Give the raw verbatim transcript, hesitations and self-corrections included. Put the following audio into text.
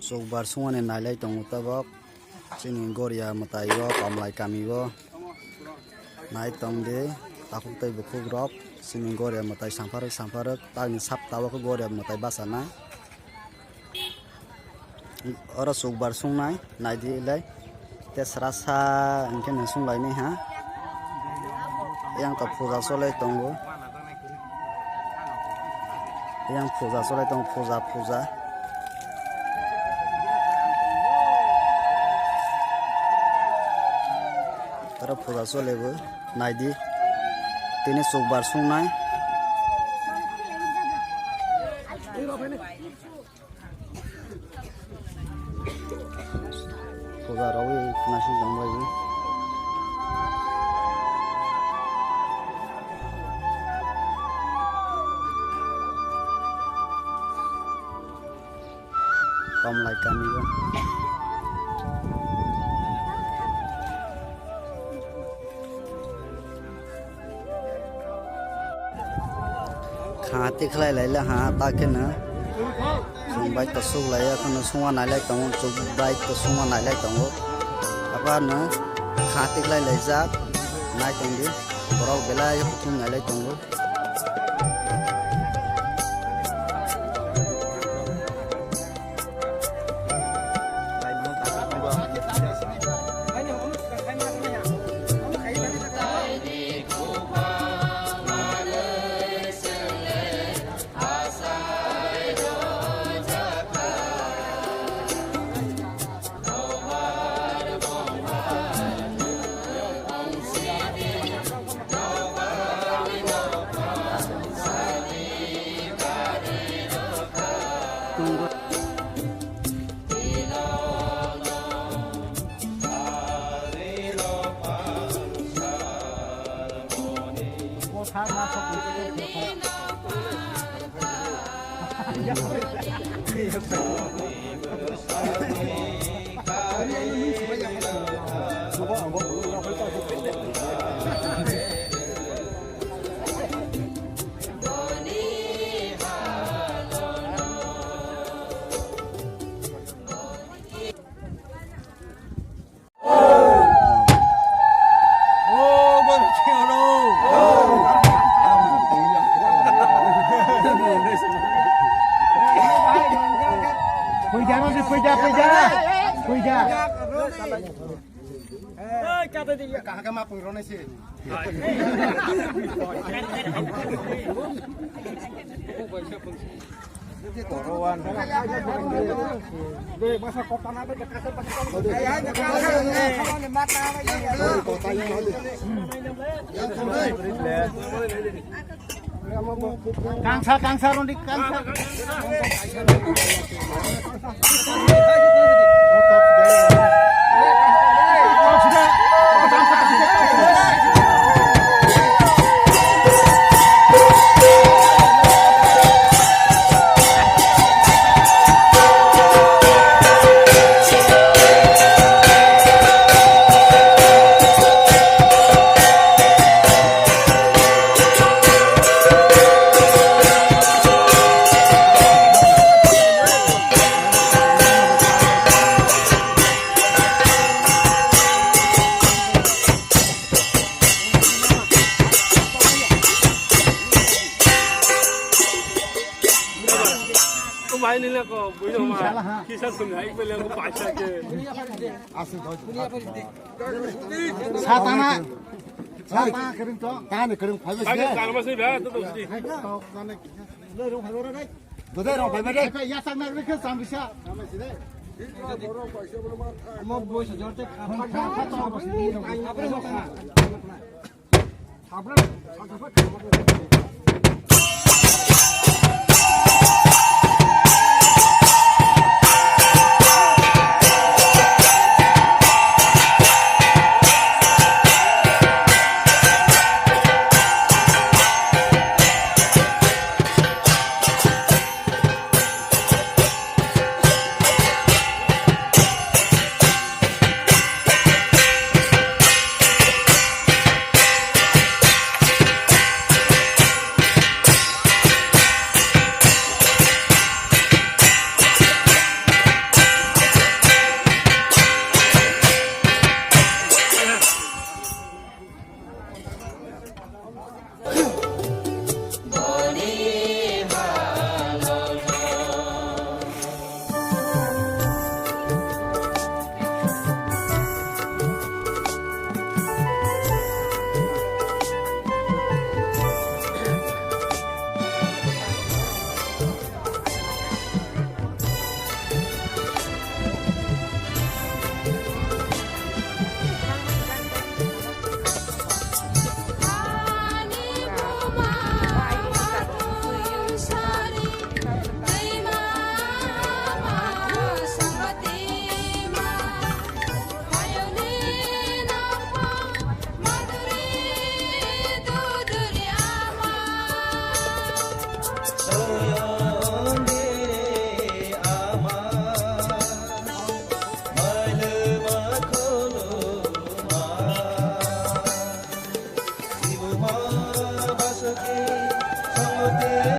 Chukbar sungmani nailai tongo tabok. Chini Goria mwtai o, Komlai kami o. Nai tong di, takhuk tei bukhuk rok. Chini Goria mwtai sampharwk sampharwk. Tangni sapta o khe Goria mwtai bachanai. Oro chukbar sungnai, nai di le. Te srasa hwnkhe nw sunglainai ha. Yang to puja cholai tongo. Yang puja cholai tongo, puja, puja. Oro puja chole bo, nai di. Tini chukbar sungnai. Puja rwui naising tongbai. Komlai kami o. Kha tikhlai laila ha, ta kheno chwng bai to suklai ya, kheno sungma nailai tongo, chwng bai to sungma nailai tongo. Abo ano kha tikhlai laijak, nai tong di, borok belai kuthum nailai tongo. Kangsa, kangsa, rondi, kangsa. Ko bai ni na ko, bui no ma. Sala ha. Kisa sum hai pele ko paisa ke. Satana. Satana kering to. Tani kering phai. Age sar ma se ba to to si. Dode rong phai ba dai. Ya sak na ke sam bisa. Mo boi se jorte kha.